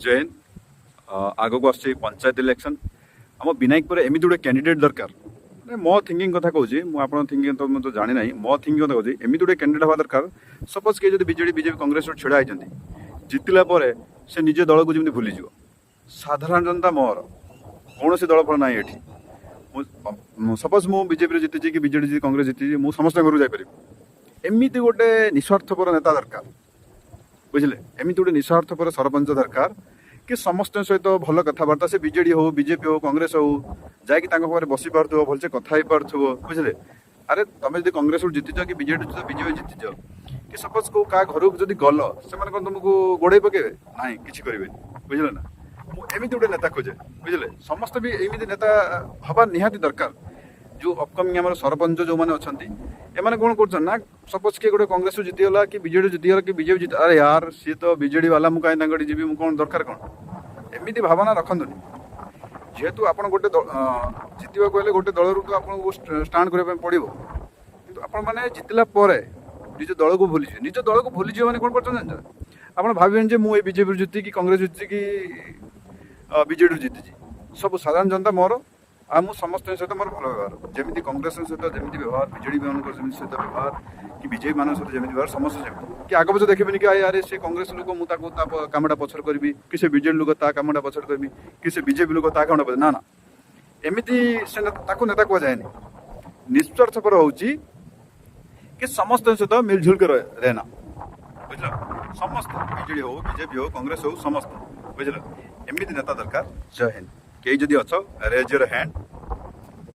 ଜୟ ହିନ୍ଦ। ଆଗକୁ ଆସୁଛି ପଞ୍ଚାୟତ ଇଲେକ୍ସନ୍। ଆମ ବିନାୟକପୁରରେ ଏମିତି ଗୋଟେ କ୍ୟାଣ୍ଡିଡେଟ୍ ଦରକାର। ମାନେ ମୋ ଥିଙ୍କିଂ କଥା କହୁଛି ମୁଁ, ଆପଣଙ୍କ ଥିଙ୍କିଂ ତ ମୁଁ ତ ଜାଣିନାହିଁ। ମୋ ଥିଙ୍କିଂ କଥା କହୁଛି, ଏମିତି ଗୋଟେ କ୍ୟାଣ୍ଡିଡେଟ୍ ହେବା ଦରକାର, ସପୋଜ୍ କିଏ ଯଦି ବିଜେଡ଼ି, ବିଜେପି, କଂଗ୍ରେସରୁ ଛିଡ଼ା ହେଇଛନ୍ତି, ଜିତିଲା ପରେ ସେ ନିଜ ଦଳକୁ ଯେମିତି ଭୁଲିଯିବ। ସାଧାରଣ ଜନତା ମୋର, କୌଣସି ଦଳ ଫଳ ନାହିଁ ଏଠି। ମୁଁ ସପୋଜ୍ ମୁଁ ବିଜେପିରେ ଜିତିଛି କି ବିଜେଡ଼ି ଜିତି, କଂଗ୍ରେସ ଜିତିଛି, ମୁଁ ସମସ୍ତଙ୍କ ଘରକୁ ଯାଇପାରିବି। ଏମିତି ଗୋଟେ ନିସ୍ୱାର୍ଥପର ନେତା ଦରକାର, ବୁଝିଲେ? ଏମିତି ଗୋଟେ ନିସ୍ୱାର୍ଥପର ସରପଞ୍ଚ ଦରକାର କି ସମସ୍ତଙ୍କ ସହିତ ଭଲ କଥାବାର୍ତ୍ତା, ସେ ବିଜେଡ଼ି ହଉ, ବିଜେପି ହଉ, କଂଗ୍ରେସ ହଉ, ଯାଇକି ତାଙ୍କ ପାଖରେ ବସି ପାରୁଥିବ, ଭଲସେ କଥା ହେଇପାରୁଥିବ, ବୁଝିଲେ? ଆରେ, ତମେ ଯଦି କଂଗ୍ରେସରୁ ଜିତିଛ କି ବିଜେଡ଼ି ଜିତିଛ, ବିଜେପି ଜିତିଛ କି, ସପୋଜ୍ କୋଉ କାହା ଘରକୁ ଯଦି ଗଲ, ସେମାନେ କ'ଣ ତମକୁ ଗୋଡ଼େଇ ପକେଇବେ? ନାଇଁ, କିଛି କରିବେନି, ବୁଝିଲେ ନା? ମୁଁ ଏମିତି ଗୋଟେ ନେତା ଖୋଜେ, ବୁଝିଲେ? ସମସ୍ତେ ବି ଏମିତି ନେତା ହବା ନିହାତି ଦରକାର। ଯେଉଁ ଅପକମିଂ ଆମର ସରପଞ୍ଚ ଯେଉଁମାନେ ଅଛନ୍ତି, ଏମାନେ କ'ଣ କରୁଛନ୍ତି ନା, ସପୋଜ୍ କିଏ ଗୋଟେ କଂଗ୍ରେସରୁ ଜିତିଗଲା କି ବିଜେଡ଼ି ଜିତିଗଲା କି ବିଜେପି ଜିତି, ଆରେ ୟାର, ସିଏ ତ ବିଜେଡ଼ି ବାଲା, ମୁଁ କାହିଁ ତାଙ୍କ ଯିବି? ମୁଁ କ'ଣ ଦରକାର କ'ଣ? ଏମିତି ଭାବନା ରଖନ୍ତୁନି। ଯେହେତୁ ଆପଣ ଗୋଟେ ଜିତିବାକୁ ହେଲେ ଗୋଟେ ଦଳରୁ ତ ଆପଣଙ୍କୁ ଷ୍ଟାଣ୍ଡ କରିବା ପାଇଁ ପଡ଼ିବ। କିନ୍ତୁ ଆପଣମାନେ ଜିତିଲା ପରେ ନିଜ ଦଳକୁ ଭୁଲିଯିବେ। ନିଜ ଦଳକୁ ଭୁଲିଯିବେ ମାନେ କ'ଣ କରୁଛନ୍ତି ଜାଣିଛ? ଆପଣ ଭାବିବେନି ଯେ ମୁଁ ଏଇ ବିଜେପିରୁ ଜିତିଛି କି କଂଗ୍ରେସ ଜିତିଛି କି ବିଜେଡ଼ିରୁ ଜିତିଛି। ସବୁ ସାଧାରଣ ଜନତା ମୋର ଆଉ ମୁଁ ସମସ୍ତଙ୍କ ସହିତ ମୋର ଭଲ ବ୍ୟବହାର। ଯେମିତି କଂଗ୍ରେସ ସହିତ ଯେମିତି ବ୍ୟବହାର, ବିଜେଡ଼ି ମାନଙ୍କର ଯେମିତି ସହିତ ବ୍ୟବହାର କି ବିଜେପି ମାନଙ୍କ ସହିତ ଯେମିତି ବ୍ୟବହାର, ସମସ୍ତେ ସେମିତି କି ଆଗ ପଛ ଦେଖିବେନି କି ଆରେ, ସେ କଂଗ୍ରେସ ଲୋକ, ମୁଁ ତାକୁ ତା କାମଟା ପଛରେ କରିବି, କି ସେ ବିଜେଡ଼ି ଲୋକ, ତା କାମଟା ପଛରେ କରିବି, କି ସେ ବିଜେପି ଲୋକ, ତା କାମଟା ପଛରେ। ନା ନା, ଏମିତି ସେ ତାକୁ ନେତା କୁହାଯାଏନି। ନିସ୍ୱାର୍ଥପର ହେଉଛି କି ସମସ୍ତଙ୍କ ସହିତ मिलजुल के रहना, ବୁଝିଲ? ସମସ୍ତେ, ବିଜେଡ଼ି ହଉ, ବିଜେପି ହଉ, କଂଗ୍ରେସ ହଉ, ସମସ୍ତେ, ବୁଝିଲ? ଏମିତି ନେତା ଦରକାର। ଜୟ ହିନ୍ଦ। କେହି ଯଦି ଅଛ, ରେଜ୍ your hand.